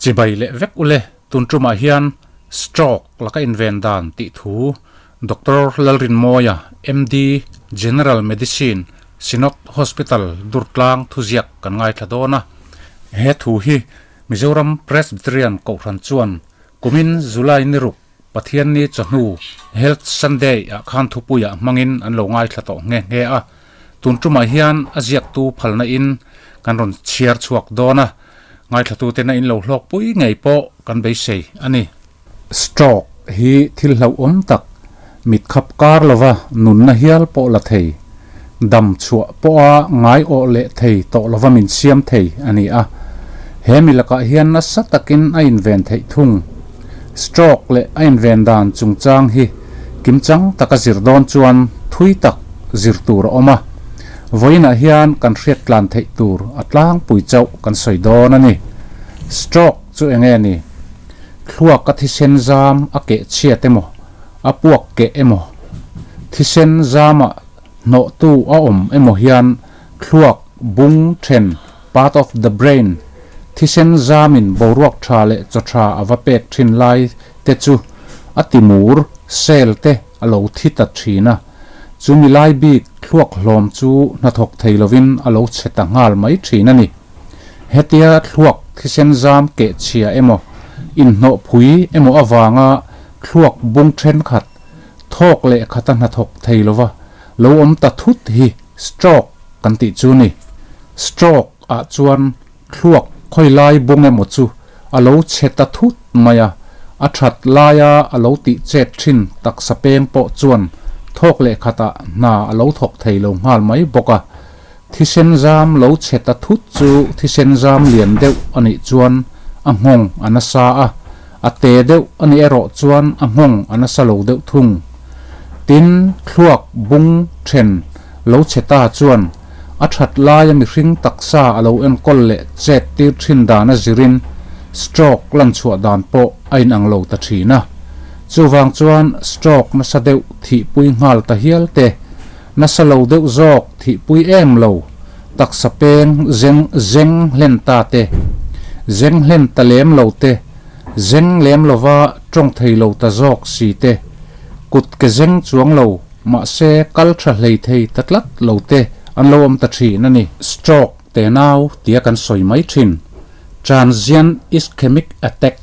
Chibai leh vek ule tun tumah hian stroke laka inven dan tih thu Doctor Lalrinmawia, MD, General Medicine, Synod Hospital, Durtlang thuziak kan ngaithla dawn a. He thu hi Mizoram Presbyterian Kohhran chuan kumin July ni ruk Pathianni chawhnu Health Sunday ah khan thupuiah hmangin an lo ngaithla tawh nghe nghe a, tun tumah hian a ziaktu phalna in kan rawn chhiar chhuak dawn a, ngaithlatuten a in lo hlawkpui ngei pawh kan beisei a ni. Stroke hi thil hlauhawm tak, mit khap kar lova nunna hial pawh la thei, dam chhuah pawha ngai awh leh thei tawh lova min siam thei a ni a. He mi lakah hian nasa takin a inven theih thung. Stroke leh a inven dan chungchang hi kimchang taka zir dawn chuan thui tak zir tur a awm a. Vawiinah hian kan hriat tlan theih tur a tlangpui chauh kan sawi dawn a ni. Stroke chu eng nge ni? Thluak a thisen zam a keh chhiat emaw, a puak keh emaw, thisen zama hnawhtu a awm emaw hian thluak bung then, part of the brain, thisen zamin boruak tha leh chaw tha a va pek thin lai te chu a timur, cell, te a lo thi ta thin a. Chumi lai bik thluak hlawm chu hnathawk thei lovin a lo chhe ta nghal mai thin a ni. Hetia thluak thisen zam keh chhia emaw, inhnawhphui emaw avanga thluak bung thenkhat thawk leh khata hnathawk thei lova lo awm ta thut hi stroke kan tih chu ni. Stroke ah chuan thluak khawi lai bung emaw chu a lo chhe ta thut mai a, a that laia a lo tih chet thin taksa peng pawh chuan thawk leh khatah hna a lo thawk thei lo nghal mai bawk a. Thisen zam lo chhe ta thut chu thisen zam lian deuh a nih chuan a nghawng a nasa a, a te deuh a nih erawh chuan a nghawng a nasa lo deuh thung. Tin, thluak bung then lo chhe ta chuan a that laia mihring taksa a lo enkawl leh chet tir thin dan a zirin stroke lan chhuah dan pawh a inang lo ta thin a. Chuvang chuan stroke nasa deuh thihpui nghal ta hial te, nasa lo deuh zawk thihpui em lo, taksa peng zeng zeng hlen ta te, zeng hlen ta lem lo te, zeng lem lova tawng thei lo ta zawk si te, kut ke zeng chuang lo mahse kal tha hlei thei ta tlat lo te an lo awm ta thin a ni. Stroke te nau tia kan sawi mai thin. Transient ischemic attack,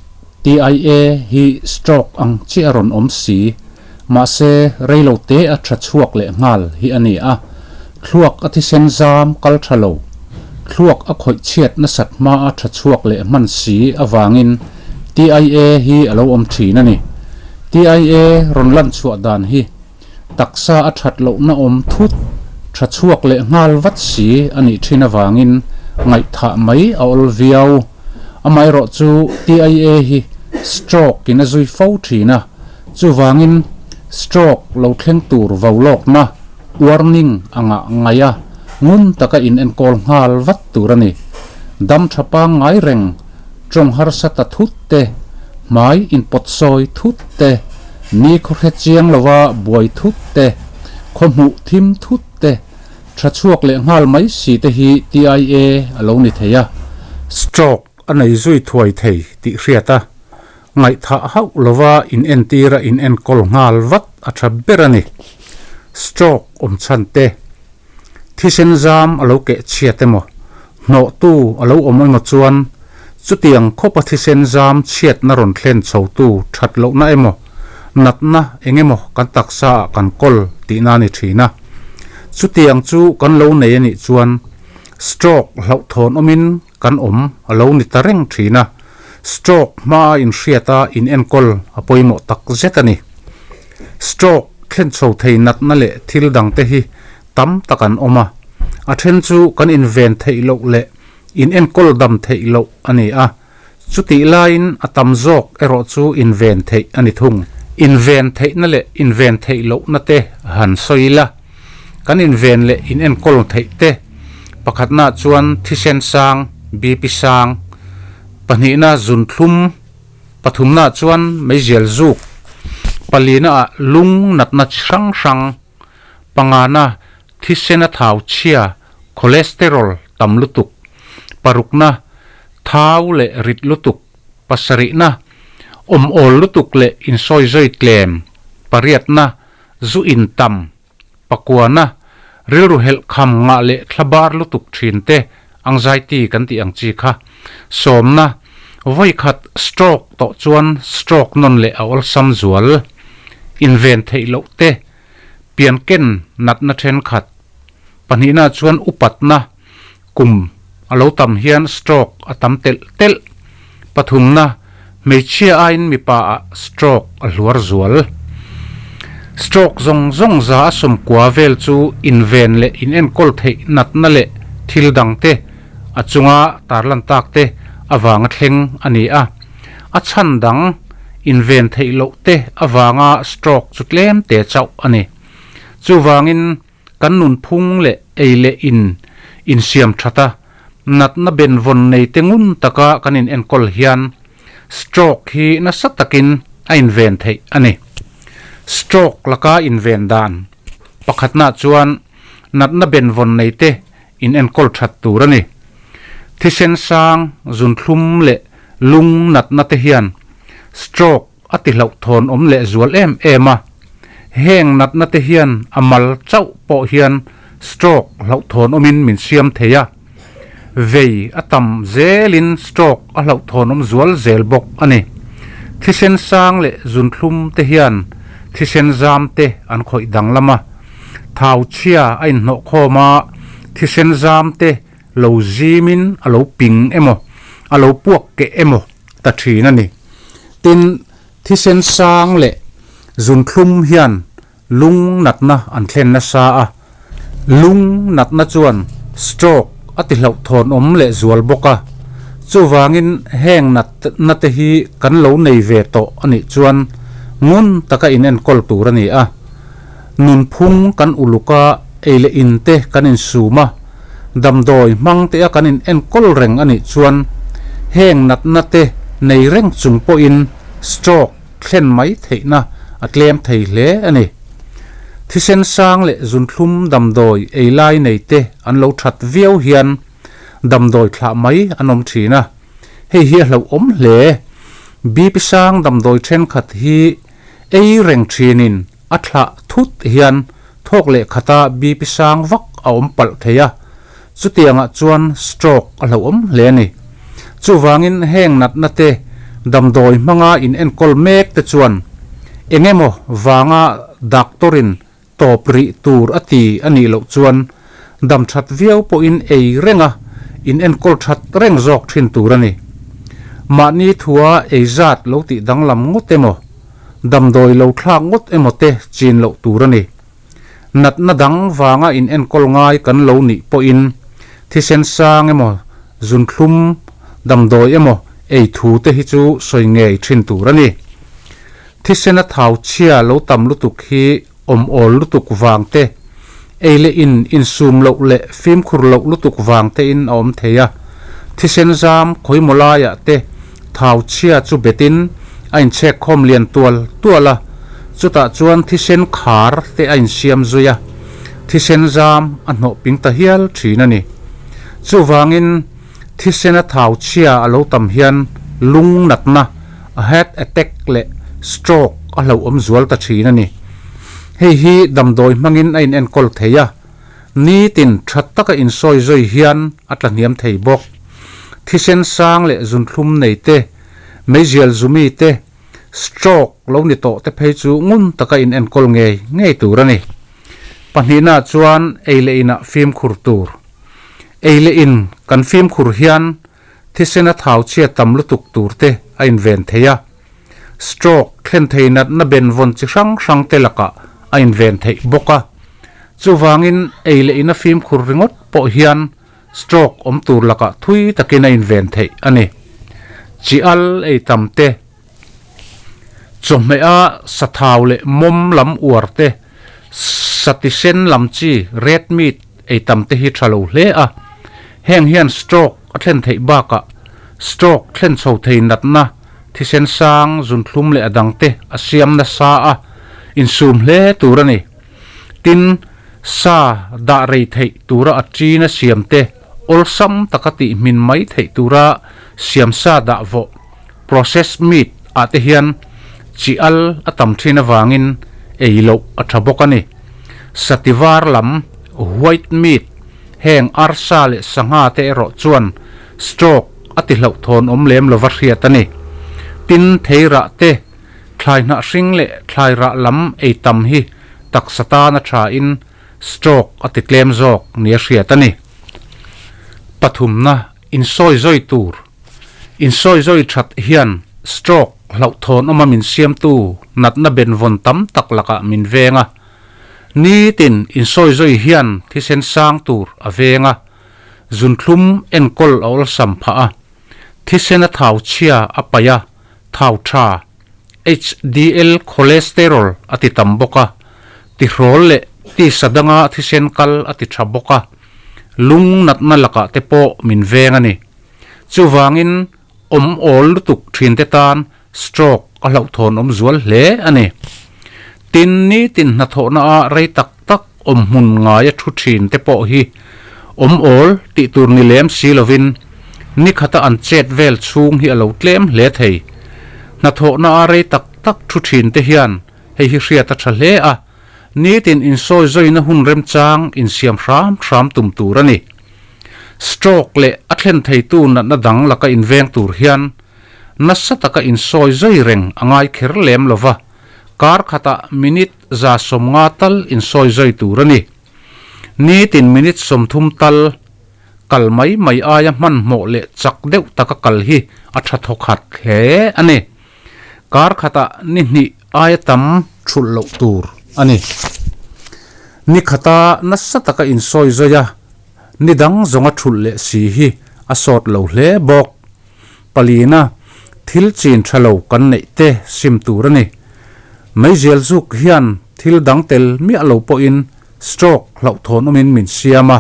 TIA, hi stroke ang chiah a rawn awm si. Mahse reilo te a tha chhuak leh nghal hi a ni a, thluak a thisen zam kal tha lo, thluak a khawih chhiat nasat hma a tha chhuak leh hman si avangin TIA hi a lo awm thin a ni. TIA rawn lan chhuah dan hi taksa a that lohna awm thut tha chhuak leh nghal vat si a nih thin avangin ngaihthah mai a awl viau. Amaherawhchu TIA hi stroke in a zui fo thin a, Chuvangin, stroke lo thleng tur vo lawkna, warning, anga ngaih a, ngun taka in enkawl nghal vat tur a ni. Dam tha pangngai reng, tawng harsa ta thut te, hmai inpawt sawi thut te, ni khawhre chiang lova buai thut te, khaw hmuh thim thut te, tha chhuak leh nghal mai si te hi TIA a lo ni thei a. Stroke a nei zui thuai thei tih hriat a, Ngaihthah hauh lova in entira in enkawl nghal vat a tha ber a ni. Stroke awm chhan te, thisen zam a lo keh chhiat emaw, hnawhtu a lo awm emaw chuan chutiang khawpa thisen zam chhiatna rawn thlen chhotu that lohna emaw, natna eng emaw kan taksa ah kan kawl tihna a ni thin a. Chutiang chu kan lo nei a nih chuan stroke hlauhthawn awmin kan awm a lo ni ta reng thin a, stroke hmaa inhriata inenkawl a pawimawh tak zet a ni. Stroke thlen chho thei natna leh thil dangte hi tam tak an awm a, a then chu kan inven theih loh leh inenkawl dam theih loh a ni a, chutih laiin a tam zawk erawh chu inven theih a ni thung. Inven theihna leh inven theih lohna te han sawi ila, kan inven leh inenkawl theih te pakhatna chuan thisen sang, BP sang, pahnihna zunthlum, pathumna chuan meizial zuk, palina ah lung natna chi hrang hrang, pangana thisena thau chhia, cholesterol, tam lutuk, parukna thau leh rit lutuk. Pasarihna, awm awl lutuk leh insawi zui tlem. Pariatna, zu in tam. Pakuana, rilru helh kham ngah leh thla bar lutuk thin te, anxiety kan tih ang chi kha. Sawmna, vawi khat stroke tawh chuan stroke nawn leh a awlsam zual. Inven theih loh te, pianken natna thenkhat. Pahnihna chuan upatna, kum a lo tam hian stroke a tam telh telh. Pathumna, hmeichhia aiin mipa ah stroke a hluar zual. Stroke zawng zawng za a sawmkua vel chu inven leh inenkawl theih natna leh thil dang te a chunga tarlan tak te avanga thleng a ni a. A chhan dang inven theih loh te avanga stroke chu tlem te chauh a ni. Chuvangin Kan nunphung leh ei leh in insiam that a, natna benvawn nei te ngun taka kan in enkawl hian stroke hi nasa takin a inven theih a ni. Stroke laka inven dan pakhatna chuan natna benvawn nei te in enkawl that tur a ni. Thisen sang, zunthlum leh lung natna te hian stroke a ti hlauhthawn awm leh zual em em a, heng natna te hian a mal chauh pawh hian stroke hlauhthawn awmin min siam thei a, vei a tam zelin stroke a hlauhthawn awm zual zel bawk a ni. Thisen sang leh zunthlum te hian thisen zam te an khawih danglam a, thau chhia a inhnawhkhawm a, thisen zam te lo zimin a lo ping emaw, a lo puak keh emaw ta thin a ni. Tin, thisen sang leh zunthlum hian lung natna an thlen nasa a, lung natna chuan stroke a ti hlauhthawn awm leh zual bawk a. Chuvangin heng natna te hi kan lo nei ve tawh a nih chuan ngun taka inenkawl tur a ni a. Nunphung kan uluk a, ei leh in te kan insum a, damdawi hmang te a kan in enkawl reng a nih chuan heng natna te nei reng chung pawhin stroke thlen mai theihna a tlem thei hle a ni. Thisen sang leh zunthlum damdawi ei lai nei te an lo that viau hian damdawi thlah mai an awm thin a, hei hi a hlauhawm hle. BP sang damdawi thenkhat hi ei reng thinin a thlah thut hian thawk leh khata BP sang vak a awm palh thei a, chutiangah chuan stroke a hlauhawm hle a ni. Chuvangin heng natna te damdawi hmanga in enkawl mek te chuan eng emaw vanga doctor-in tawp rih tur a ti a nih loh chuan dam that viau pawhin ei reng a, in enkawl that reng zawk thin tur a ni. Mahni thua ei zat lo tih danglam ngawt emaw, damdawi lo thlak ngawt emaw te chin loh tur a ni. Natna dang vanga in enkawl ngai kan lo nih pawhin thisen sang emaw, zunthlum damdawi emaw ei thu te hi chu sawi ngei thin tur a ni. Thisena thau chhia lo tam lutuk hi awm awl lutuk vang te, ei leh in insum loh leh fimkhur loh lutuk vang tein a awm thei a. Thisen zam khawimaw laiah te thau chhia chu betin a inchhek khawm lian tual tual a, chutah chuan thisen khar te a insiam zui a, thisen zam a hnawh ping ta hial thin a ni. Chuvangin thisena thau chhia a lo tam hian lung natna, a heart attack leh stroke a hlauhawm zual ta thin a ni. Hei hi damdawi hmangin a inenkawl thei a, nitin tha taka insawi zui hian a tlahniam thei bawk. Thisen sang leh zunthlum nei te, meizial zumi te, stroke lo ni tawh te phei chu ngun taka inenkawl ngei ngei tur a ni. Pahnihna chuan ei leh inah fimkhur tur. Ei leh in kan fimkhur hian Thisen a thau chhiat tam lutuk tur te a inven thei a, stroke thlen thei natna benvawn chi hrang hrang te lakah a inven theih bawk a. Chuvangin ei leh ina fimkhur ringawt pawh hian stroke awm tur lakah thui takin a inven theih a ni. Chi al ei tam te, chawhmeh a sathau leh mawm lam uar te, satisen lam chi, red meat, ei tam te hi tha lo hle a, heng hian stroke a thlen theih bakah stroke thlen chho thei natna, thisen sang, zunthlum leh a dang te a siam nasa a, insum hle tur a ni. Tin, sa dah rei theih tura a ṭin a siam te awlsam taka tih hmin mai theih tura siam sa dah vawh. processed meat ah te hian chi al a tam thin avangin ei loh a tha bawk a ni. Sati var lam, white meat, heng arsa leh sangha te erawh chuan stroke a ti hlauhthawn awm lem lova hriat a ni. Tin, theirah te, thlai hnah hring leh thlai rah lam ei tam hi taksa tan a tha in stroke a ti tlem zawk nia hriat a ni. Pathumna insawi zawi tur. Insawi zawi that hian stroke hlauhthawn awma min siamtu natna benvawn tam tak lakah min veng a. Nitin insawi zawi hian thisen sang tur a veng a, zunthlum enkawl a awlsam phah a. Thisen a thau chhia a paih a, thau tha, HDL cholesterol a ti tam bawk a, tihrawl leh tisa danga thisen kal a ti tha bawk a, lung natna lakah te pawh min veng a ni. Chuvangin awm awl lutuk thinte tan stroke a hlauhthawn awm zual hle a ni. Tin, nitin hnathawhna ah rei tak tak awm hmun ngaia thu thin te pawh hi awm awl tih tur ni lem si lovin nikhata an chet vel chhung hi a lo tlem hle thei. Hnathawhna ah rei tak tak thu thin te hian hei hi hriat a tha hle a, nitin insawi zawina hun remchang insiam hram hram tum tur a ni. Stroke leh a thlen theitu natna dang laka inveng tur hian nasa taka insawi zai reng a ngai kher lem lo va, kar khatah minute 150 tal insawi zai tur a ni. Nitin minute 30 tal kal mai mai aia hmanhmawh leh chak deuh taka kal hi a tha thawkhat hle a ni. Kar khatah ni hnih aia tam thulh loh tur a ni. Ni khata nasa taka insawi zai a, ni dang zawnga thulh leh si hi a sawt lo hle bawk. Palina, thil chin tha lo kan neih te sim tur a ni. Meizial zuk hian thil dang tel miah lo pawhin stroke hlauhthawn awmin min siam a.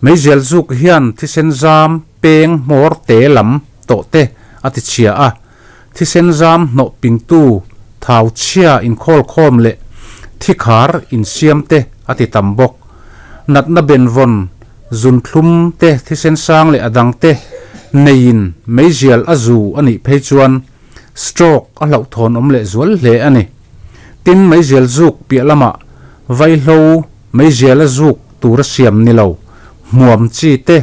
Meizial zuk hian thisen zam peng hmawr te lam tawh te a ti chhia a. Thisen zam hnawh pingtu thau chhia inkhawl khawm leh thikhar insiam te a ti tam bawk. Natna benvawn, zunthlum te, thisen sang leh a dang te neiin meizial a zu a nih phei chuan stroke a hlauhthawn awm leh zual hle a ni. Tin, meizial zuk piah lamah vaihlo meizial a zuk tur a siam ni lo, hmuam chi te,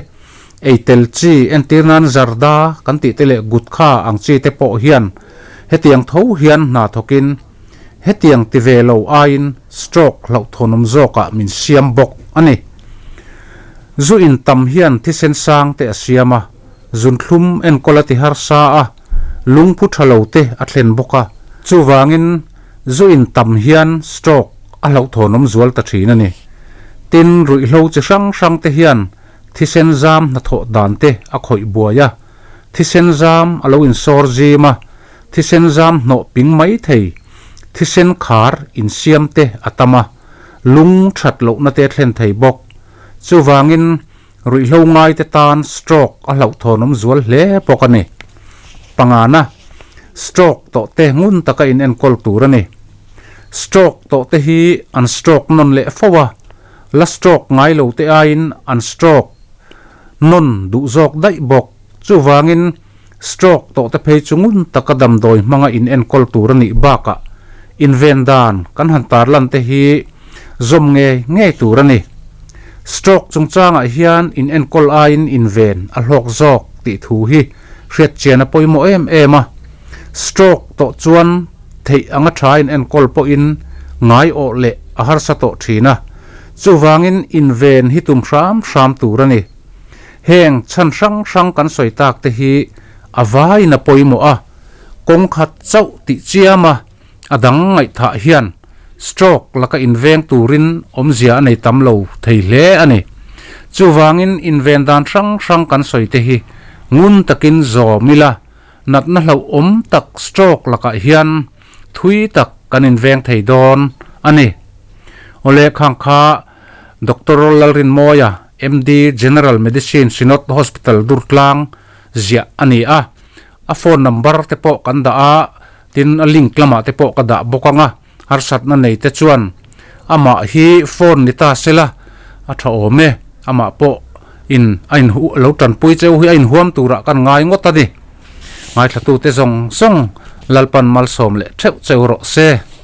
eitel chi entir nan zarda kan tih te leh gutkha ang chi te pawh hian hetiang tho hian hna thawkin Hetiang ti ve lo aiin stroke hlauhthawnawm zawkah min siam bawk a ni. Zu in tam hian thisen sang te a siam a, zunthlum enkawl a ti harsa a, lungphu tha lo te a thlen bawk a. Chuvangin zu in tam hian stroke a hlauhthawnawm zual ta thin a ni. Tin, ruihhlo chi hrang hrang te hian thisen zam hnathawh dan te a khawih buai a, thisen zam a lo insawr zim a, Thisen zam hnawh ping mai thei, thisen khar insiam te a tam a, lung that lohna te thlen thei bawk. Chuvangin, ruihhlo ngaite tan stroke a hlauhthawnawm zual hle bawk a ni. Pangana, stroke tawh te ngun taka in enkawl tur a ni. Stroke tawh te hi an stroke nawn leh fo a, la stroke ngai lo te aiin an stroke nawn duh zawk daih bawk. Chuvangin, Stroke tawh te phei chu ngun taka damdawi hmanga in enkawl tur a nih bakah inven dan kan han tarlan te hi zawm ngei ngei tur a ni. Stroke chungchangah hian in enkawl aiin inven a hlawk zawk tih thu hi hriatchian a pawimawh em em a. Stroke tawh chuan theih anga tha in enkawl pawhin ngai awh leh a harsa tawh thin a, chuvangin inven hi tum hram hram tur a ni. Heng chhan hrang hrang kan sawi tak te hi a vaiin a pawimawh a, kawng khat chauh tih chiam a, a dang ngaihthah hian stroke laka inveng turin awmzia a nei tam lo thei hle a ni. Chuvangin inven dan hrang hrang kan sawi te hi ngun takin zawm ila, natna hlauhawm tak stroke lakah hian thui tak kan inveng thei dawn a ni. Awle khang kha Doctor Lalrinmawia, MD, General Medicine, Synod Hospital, Durtlang, ziah a ni a. A phone number te pawh kan dah a, tin a link lamah te pawh ka dah bawk ang a, harsatna nei te chuan amah hi phone ni ta sela a tha awm e, amah pawh in a in lo tanpui cheu hi a inhuam turah kan ngai ngawt a ni. Ngaithlatute zawng zawng Lalpan malsawm leh theuh cheu rawh se.